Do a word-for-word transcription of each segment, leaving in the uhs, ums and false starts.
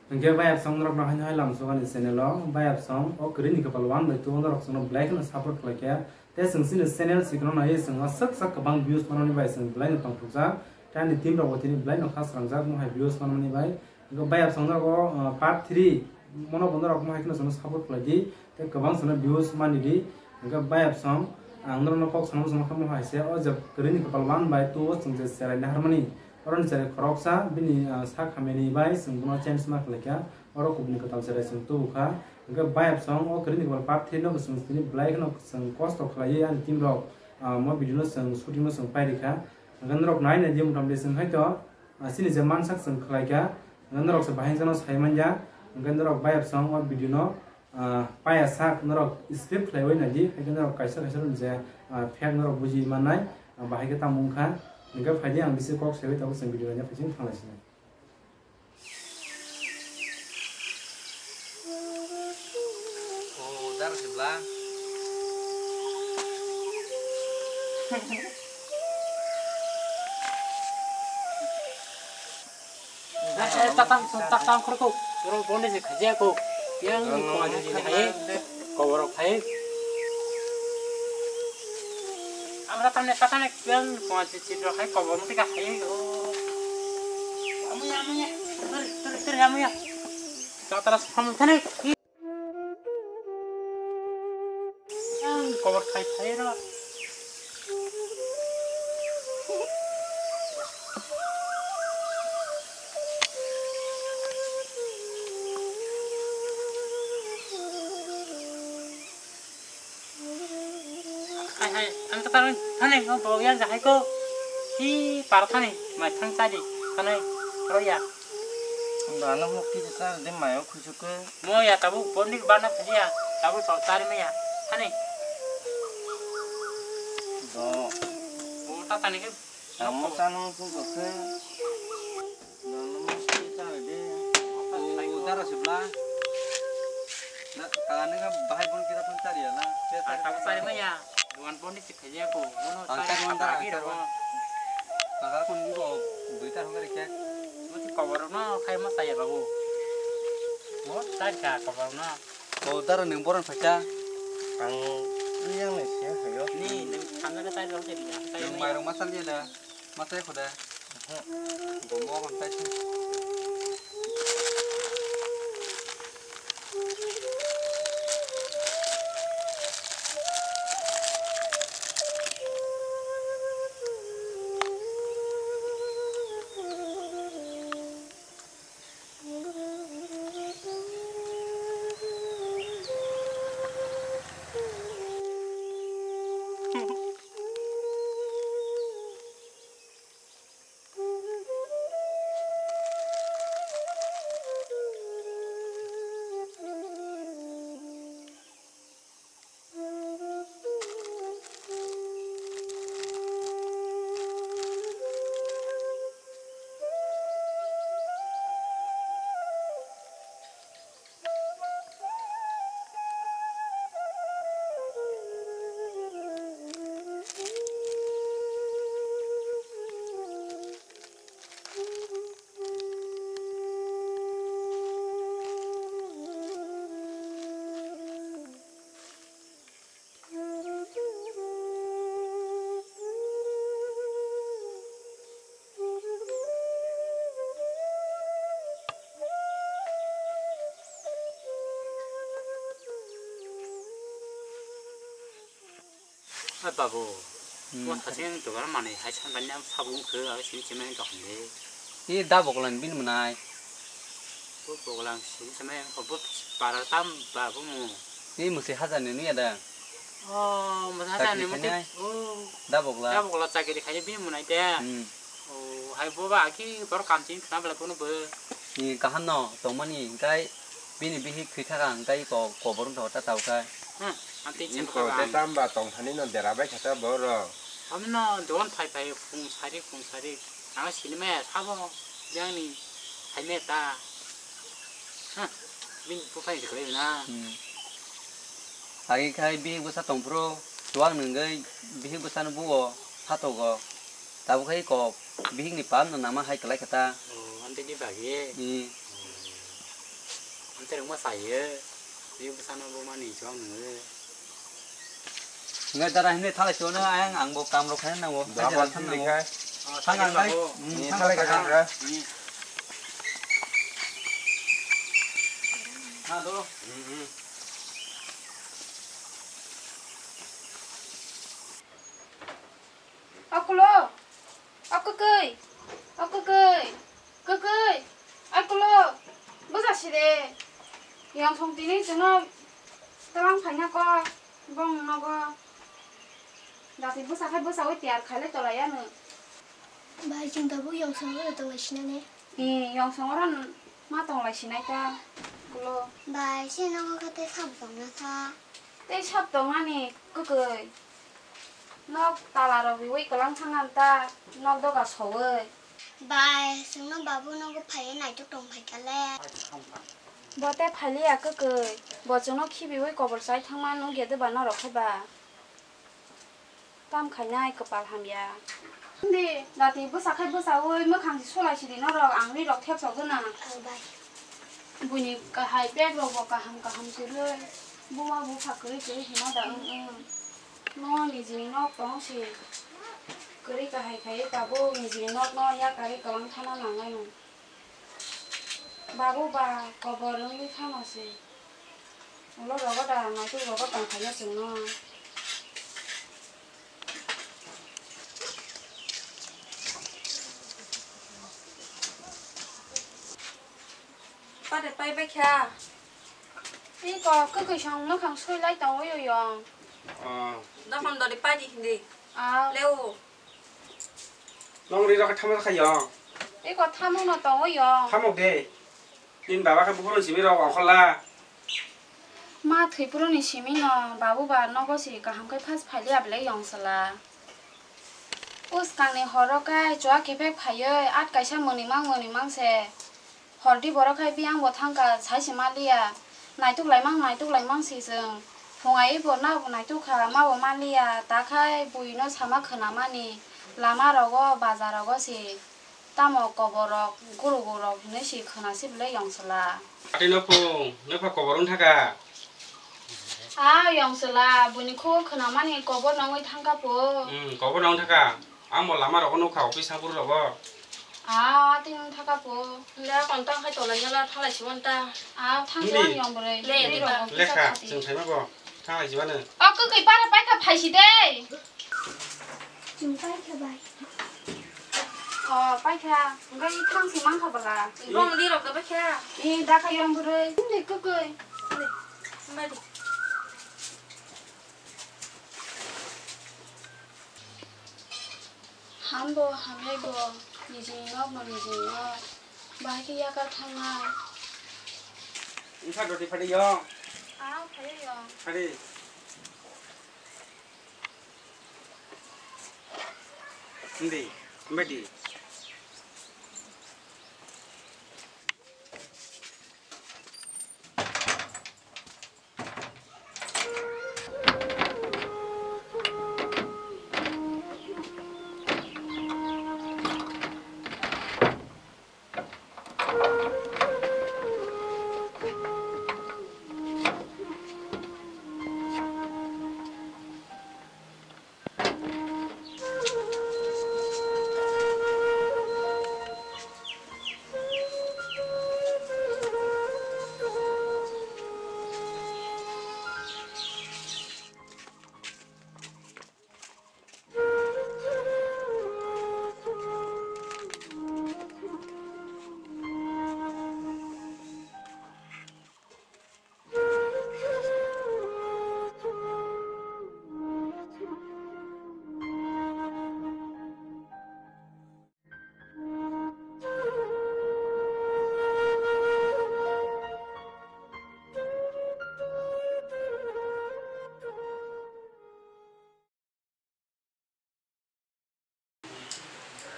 Hwnkhe bayapsong norokno haino hai lamsokani channel o, bayapsong o kwrwini kwpal one by two o norok chwngno belai kheno support khlaikha. Tei chwng chini channel sikno naiwi chwng aswk sak kwbang views manani bai chwng belaino tongthokjak. Tei ani team rokbo tini belaino kha srangjak mohai views manani bai. Hwnkhe bayapsong norok o, uh, part three mono bo norok mohai kheno chwngno support khlai di. Tei kwbang chwngno views mani di. Hwnkhe bayapsong ang norokno kok sanamo chwngno kha mohai se o je kwrwini kwpal one by two o chwng je cherai naharmani. Oroni cherai khoroksa bini, ah, sak hamyani bai chwng bono change ma khlaikha. Oro kubuni kwtal cherai chwng tubukha. Hwnkhe bayapsong o kwrwini kwpal part three no bo chwng tini belai kheno chwng kosto khlaiwi ani team rok, ah, mo video no chwng shooting no chwng pairikha. Hwnkhe norok nai naidi, motamti chwng haito, ah, chini je mansak chwng khlaikha. Hwnkhe norok se bahai jano sai manya. Hwnkhe norok bayapsong o video no ah, paya sak norok skip khlaiwi naidi, haikhe norok kaisa kaisa rok je, ah, fake norok buji mannai, ah, bahai khe tamo wngkha. Hwnkhe phaidi ang bisi kok saiwi tabuk chwng video naina phaising thanglaisinai. O, dara sibla. Tatang, tatang khorok, oro bonde se khajia ko. Yang ni ko aju jini hai, kobor khai. Amra tamne tatang ne yang ko aju jini hai kobor muti ka hai. Amuya, amuya, teri, teri, teri, amuya. Tatara samthane. Ang kobor khai khai ro. Hai hai, ang kata thani, ang bau yang jahai ko. Hi, par thani, mai thang tadi, thani, roya. Ang dana mukti jasa, de mayo khujuk ke. Mo ya tabu pon ni bana khaji ya, tabu so tari me ya. Hani. Do. O ta tani ke. Amo tanu tu ke. Nang mo ki ta de. O dara sibla. Na kala ne ka bahai bon kita pun tari ya la. Tabu tari me ya. Duan pon ni sikhaji ya ko. Mono tari. Ang tari man dara. Kaka kun ko duita hongare kya. Mo ti kobor no khai ma saya babu. Mo tari ka kobor no. O dara nung boron phaikha. Ang yang ni sia hayo. Ni nung thamna ka tai lo jadi ya. Nung mairung masal dia da. Masai khuda. Bomo kon tai. Hai babu, hmm, mo thasing dugar mani hai sanbani ang sabung khe aro sini chimai dok hande. I da boklang bin mwnai. Bo boklang sini chimai bo para tam babu mu. I mwswi hajar ni nuya da. Oh, mwswi hajar ni muti. Da bokla. Da bokla chakiri khaye bini mwnai de. Hmm. Oh, hai bo ba ki bor kam tin khna bla kono bo. Ni kaham no tongmani hingkai bini bihik thwi thaka hingkai ko kobor wngkha ta tau khai. Hmm, anti chen ko ko te ba. Tam ba tong thani no dera bai khata boro. Amno don phai phai phung sari phung sari. Ang sinima ya sabo yang ni hai me ta. Hmm, bini buphang se kwrwi na. Hmm. Agi khai bihik bwsa tongphuru, chuwak nwngwi bihik bwsano buo phatogo. Tabuk khai kok bihikni pap no nama hai kwlai kha ta. Oh, amtwi ni bagwi. Hmm. Tereng ma saye. Ni bwsano bo mani chwng nungo. Ngai dara hini thalai chwng no ayang ang bo kam rok khaina nango. Dua Thang ba jala thang thang nango. Khai. Thang ang ngai. Ni thang thalai thang. Ka thang ra. Ni. Ha do. Hmm, hmm. Akulo, o kwkwi, o kwkwi, kwkwi, akulo, bwsa si de. Yongsong tini chwngno twlang phaina kok, bong nogo. Dati bwsa khai bwsaui tiyar khailai tolai ano. Bai, chwng tabuk yongsong oro tonglaisina ne? Ee, yongsong oro ma tonglaisina ta, kulo. Bai, se nogo khe tei sabo tongna kha. Tei sab tongmani kwkwi. Nok tala rok riwi kwlang thangna ta, nok doga sowi. Bai, chwngno babu nogo phaiwi naitok tong phaikha le. Bo tei phailiya kwkwi. Bo chwngno khibiwi kobor chai thangma nukya de ba norok khe ba. Tam khainai kwpal hamya. Hindi, dati bwsa khai bwsaui mwkhang si sulai sidi norok ang ri rok thepsok gwnang. Ang bai. Buini kahai bag rok bo kaham kaham kwrwi. Buma bupha kwrwi kwrwi hino da wng wng. No nijini nok tong si. Kwrwi kahai khai tabuk nijini nok no yakarwi kwlang thana nangnai no. Babu ba kobor wngwi phano se. Ulo rogo da naituk rogo tongkhaino chwngno. Pare pai bai kha. Iko kwkwi song mwkhang sui lai tongwi o yong. Oh. Dophano dori pai di hindi. Ah. Leo. Nong ri rok thamok kha yong. Iko thamok no tongo yong. Thamok de. Nini baba khe buphuru simi rok ongkhola. Ma thwipuru ni simi no babu ba nogo si kaham khe phas phailiya belai yong sala. Uskang ni horo kai chua kephek phaiwi at kaisa mwnwi mang mwnwi mang se. Hordi borok hai biyang bo thangkha, sai se maliya. Naituk laimang, naituk laimang si chwng. Phung ai bo na bo naituk kha, ma bo maliya. Ta khai bui no sama khwnamani. Lama rogo, bazar rogo si. Tamo kobor rok, guru guru rok hinwi si khwna si belai yong sala. Ati no phung, no pha kobor wng thaka. Ah, yong sala, buini khugo khwnamani kobor nongwi thangkha po. Hmm, kobor nong thaka. Ang bo lama rogo nukha, office thang phuru rogo. Ah, tini thaka po. Le, kon tang khai tolai jala, thalai si wanta. Ah, thang si wani yong bwrwi. Le, le, le. Lekha, chwng saima bo. Thanglai jibano. O kwkwi para paikha phaisi de. Chwng paikha bai. O paikha, hwnkhe thang si mankha bwla. Bong di rok da paikha. I dakha yong bwrwi. Hindi kwkwi. Bai di. Hambo hamyaibo nijini nokno nijini nok. Bahai khe yakar thangnai. Wngkha doti phadi yo. Ah, phadi yo. Phadi. Hindi, hindi.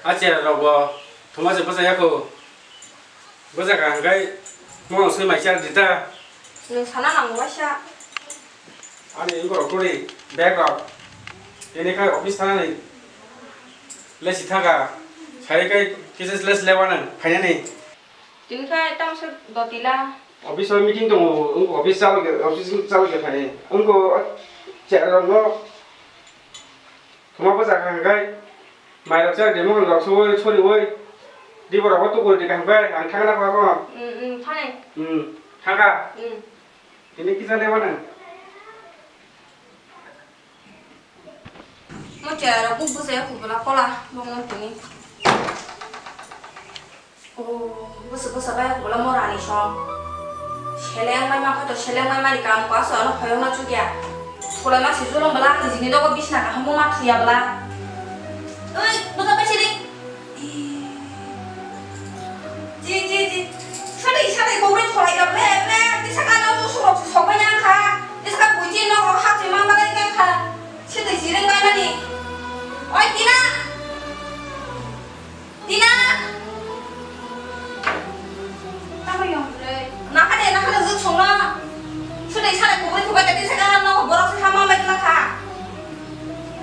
Acha rok bo thuma se bwsa yako. Bwsa ka hwnkhe mo swi mai char dita. Nwng sana nango waisa. Ani borok tuli bag rok. Ini khai office thana ni lesi thaka. Sai kai kisa lesi lewa nang phainani. Tini khai tamsa dotila. Office o meeting tongo, wngkha office chalo khe, office chalo khe thani. Wngkha chair rok no thuma bwsa kha hwnkhe mai rok chari de, mohon rok suwi, sori wi. Di borok o tukuri di kaham khe ang thangna kha ko. Hmm, hmm, thani. Hmm, thangkha. Hmm. Tini kisa de mana? Mo chair rok buk bwsa ya kubula kola, bongno tini. Oh, bwsa bwsa bai kubula morani song. Seleng mai ma phato seleng mai mani kam ko aso ano phayo na chukya. Kolai ma si jolong bala ni jini dogo bisna kaham mo ma thuya bala. Oi, bwsa bai sidi. Ji, ji, ji. Sadai, sadai, kobre tholai ka bre, bre. Tisa ka no susuk rok sok bai yang kha. Tisa ka buji nok rok hap se mang balai kha. Sadai jireng bai mani. Oi, Tina. Tina. Tamo yong bre. Nakha de, nakha de, juk song no. Sadai, sadai, kobre tholai ka tisa ka no borok se hap mang bai kha.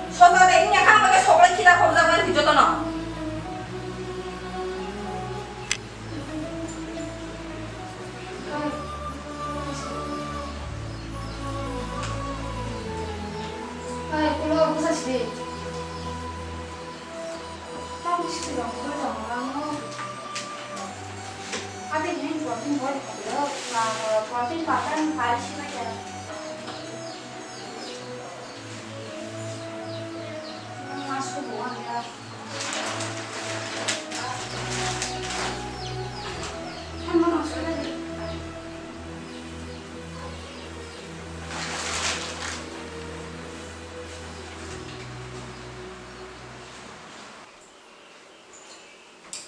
Soto de, inya kha bai sok lai khita khobjak bai joto no. Hai, ulo bwsa sidi. Tamo sidi rong koi rong rang no. Ate ni protein body khaplo, na protein pattern pai si bai ya. Mas ko bukan ya.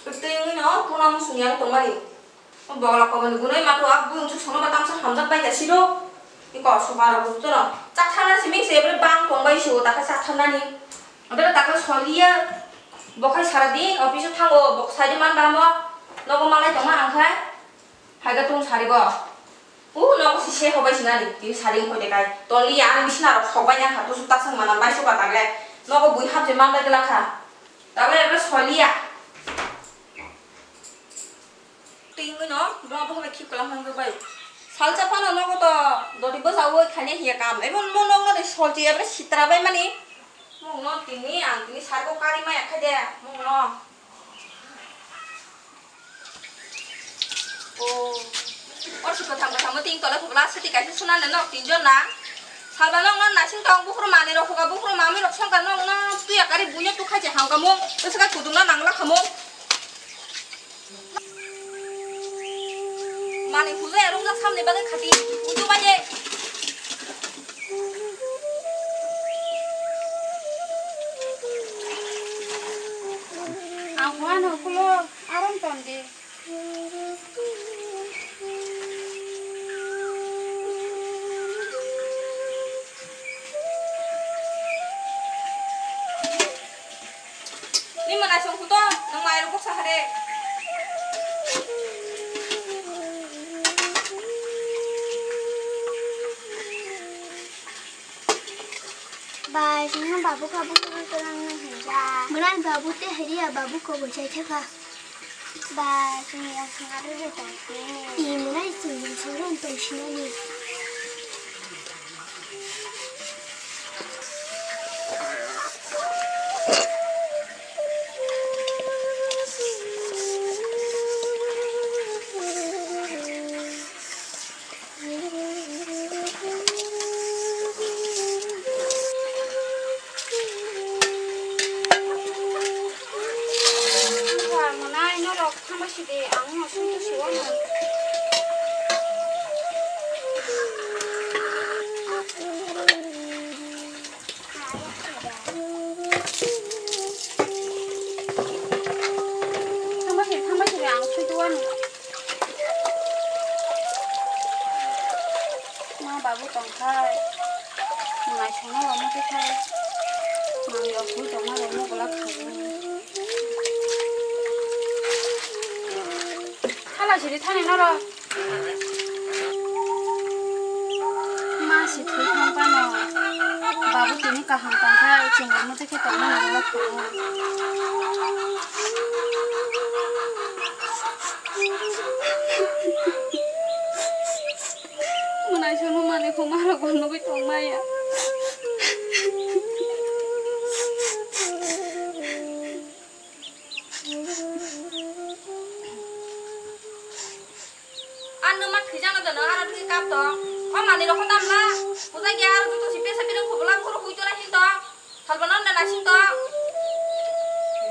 Twi wngwi no puna musung yang tongmani. Bogla komani gunai matu a bui wngsu sono ba tamsa hamjak bai ja siro. Iko soba rok bujo no. Chak thana simi se bre bang tong bai sio ta kha chak thanani. Abra ta kha soliya. Bo khai sara din office o thango, bo sai de man ba mo. Nogo malai tong ma ang khai. Hai ga tung sari go. U nogo si se hobai sinani. Tin sari hoi de kai. Toliya ang bisna rok sok bai na kha. Tusu tak sang mana bai so ba tagle. Nogo bui hap je man bai gla kha. Tagle bre soliya. Tingwi no, bo bo bai khip kalam hangwi bai. Salsa phano nogo to doti bwsa oi khaina hiya kam. Ebon mo nokno de solchi ebre sitra bai mani. Mungno tini ang tini sargo kari maya khaide mungno. O. Or si kotham kotham ting tole phubla siti kaisa sunane nok tinjon na. Salba nokno nasing tong bukhru mani rok khuga bukhru mami rok songkha nokno tuya kari buino tukhaje hamkamung. Bwswk kudungna nangla khamung. Mani hujai arung jak samni bagwi khati, uju baje. Ang huano kulo aram tonde. Ni manai song kuto, nang mai rok boksa hare. Bai, sini babu kabu kabu kalang na hanja. Manai babu te hariya babu ko bojai thaka. Ba, chwng yang thang aro re tong khe. I mwnai chwng yang thang aro tong sinani. Nai norok thangbai sidi, ang no sui to siwa no. Thangbai sidi, thangbai sidi, ang sui to wani. Ma babu tongkhai, nai songna rok muchai khai, nang yok bui tongma rok no golap khaio. Hala sidi thani noro. Ma si thwi thang pano. Babu tini kaham tangkha, chwng rok muchai khe tongma nangla khaio. Khuma rok bo nugwi tong maya. Ano ma thwijano dano aro thwi kap to. O mani rokho damla. Pujai ge aro juto si pesa pirang khobla boro hui tora hin to. Salbana na nasin to.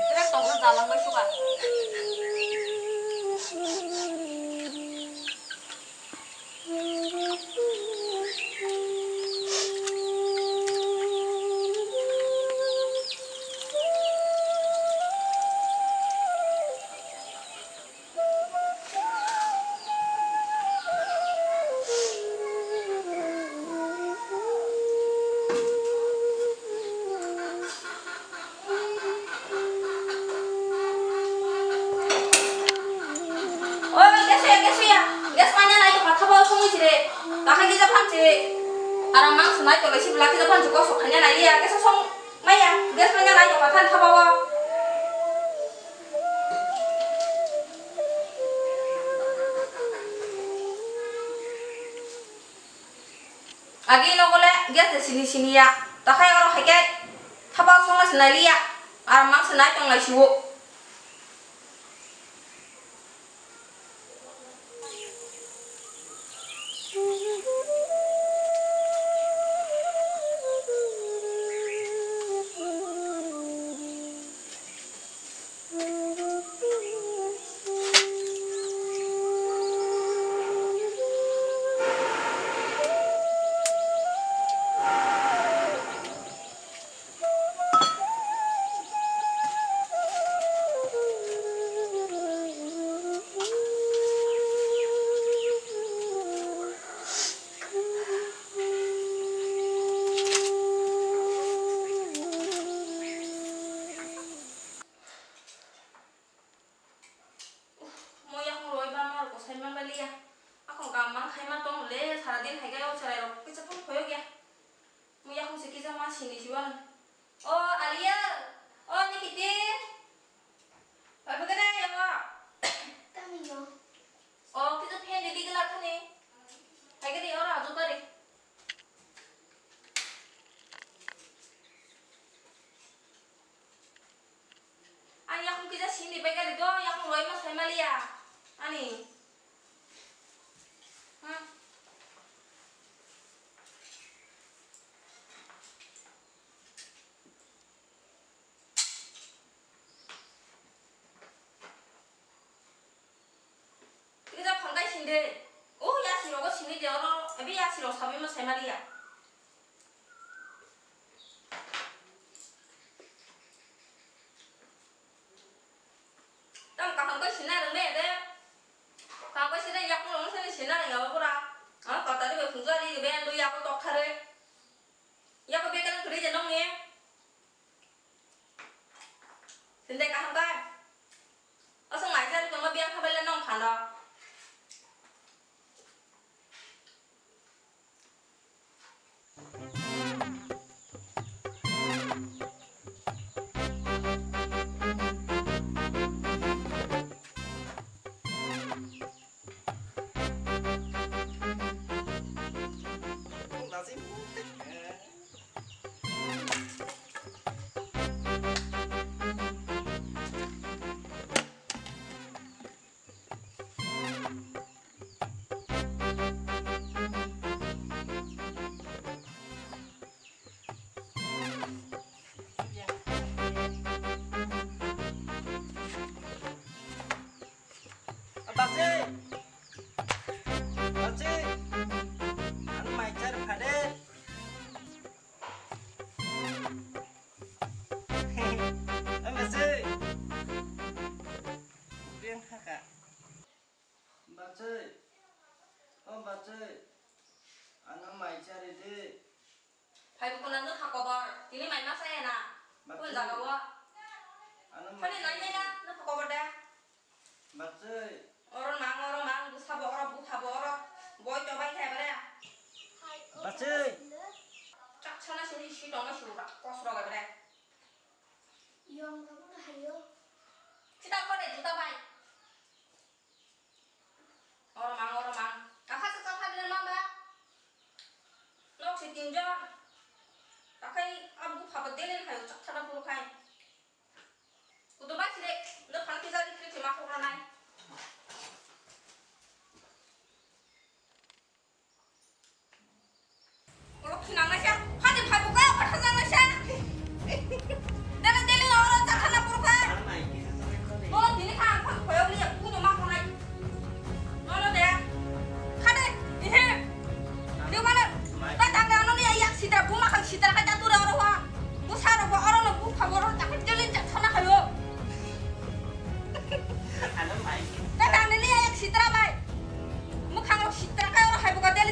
Direk tong jalang bai suka. Oi, gas ya, gas ya. Gas manya nai to patha bol songwi sire. Takhai kisa phansi. Aram mang sunai to lesi belak kisa phansi kosok khanya nai ya. Gas song maya. Gas manya nai to patha thabawo. Agi nogo le gas de sini sini ya. Takhai oro hai khe thapa songna sinai liya. Aram mang sinai tongnai siwo. Mo yakung roi ba mar ko sai man baliya. Akong kam mang khai ma tong le sara din hai ga o cherai rok kisa phone khoyok ya. Mo yakung se kisa ma sini siwan. O Aliya, o Nikiti. Pai pagana ya wa. Kami yo. O kisa phen di di gela khani. Hai ga di ora aju kari. Ani yakung kisa sini bai kali do, yakung roi ma sai maliya. Ani. Hmm. Tei ja phantai sinde. O yasi rogo sini de oro, ebe yasi rok sabi ma sai maliya. Tam kaham khe sina rwngna de. Kaham khe sina yakung rwngna sina sina rwngya ba pura. Ang kotari bai phungjari de ben do yago tok thare. Yago bekereng kwrwi de nongni. Sinde kaham khe. Aswk naisari tongma biyang khabaila nong phano. Bachwi! Bachwi! Ang mai char phade. Bachwi! Bachwi! O bachwi! Ano mai chari di. Phai bukuna nukha kobor. Tini mai masa ya na. Bachwi. Kun jaga o. Ano mai chari di. Khani nai nai na nukha kobor da. Bachwi. Oro mang, oro mang, bwsa bo oro, bupha bo oro. Boi to bai khai bare. Bachwi. Chak sana sini si tong si ura kos ro ga bare. Yong ga bo na hayo. Sita kore juta bai. Oro mang, oro mang. Kakha sa chal kha dina mang da.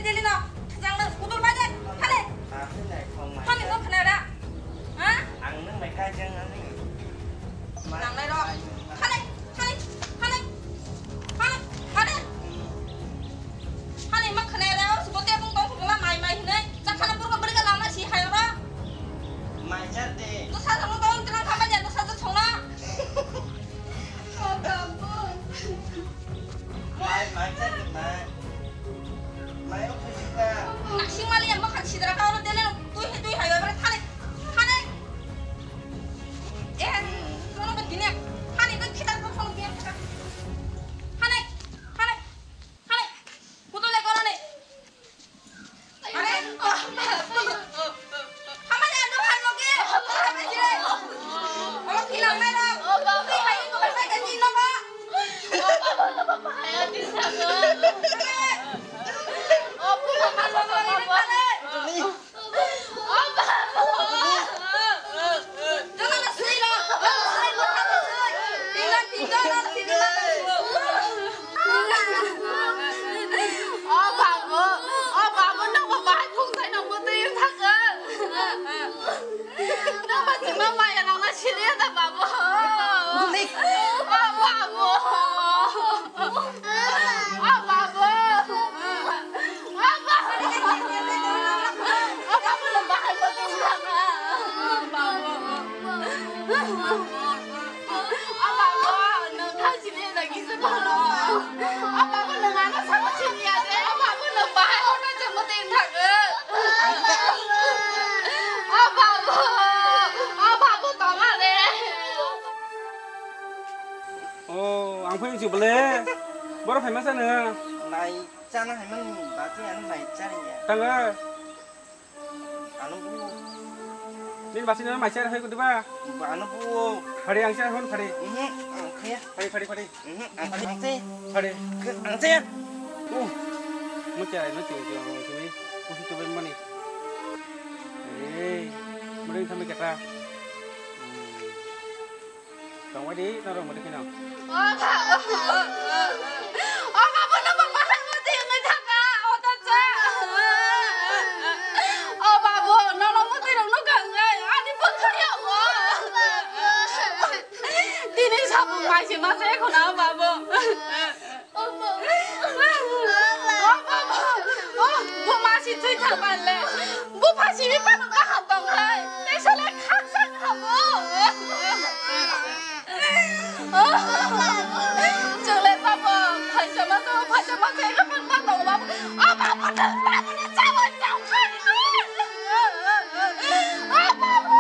Delino, thajangno kudur baje, thale. Thale mo khnara. Ha? Ang nang bai kai jang ani. Nangnai ro. Thale, thale, thale, thale, thale. Thale ma khnara, subote bung tong khuma mai mai hinai. Chakhana purka beriga lama si hayo ro. Mai jar de. Tu sa jang tong tenang khama jar, tu sa jang songna. Mai, mai, mai, mai. Mai, o, khajika. Naksing mali yang makan sidra kau lo dene tui, tui hai, bre, thane, thane. Eh, kono ba dine, thane ko khitar ko kono biar khitar. Thane, thane, thane. Kutu le kono ne. Are, oh, oh, oh, oh. Hamari ando bhai moge, hamari jire. Omo kilang nai rok. Tui hai ko bhai ka jin nogo. O babu, o babu, nokbo bahai phung sai nokbo twi thangkha. Nokbo chwngno maya nokno siliya da babu. O babu. O babu. O babu. O babu, nokbo bahai phung sai nokbo twi thangkha. O babu. O babu, nwng thang sini lagi se bhalo. O babu, nwng ano sabo sini ya de. O babu, nwng bahai ono jemo tin thang. O babu, o babu, toma de. O, ang phai si bole. Boro phai masa nwng. Nai chana hai man bati ano nai chani ya. Tanga. Ano bu. Nini basi nana mai share hai kudu ba? Ano bu. Phari ang share hon phari. Mhm, ang khaya. Phari, phari, phari. Mhm, ang khaya. Ang se. Phari. Ang se. Oh. Mucha, no ching ching ang sini. Kusi tu ben mani. Eh, mari kami kata. Hmm. Tongwadi, norok mudi kheno. O babu, o babu, no bahai mudi wngwi thangkha, o tongsa. O babu, nono mudi rok no kangai, ani bwkhaya o. Tini sabung mai se ma se khuna, o babu. O babu, o, bo masi twi thang manle. Bo phasi bi phano kaham tong khai. Tei sale khaksa kaham o. Chwng le babu, phaisa ma tong, phaisa ma tong, eko phano ma tong babu. O babu, tong babu ni chawa tong khai. O babu.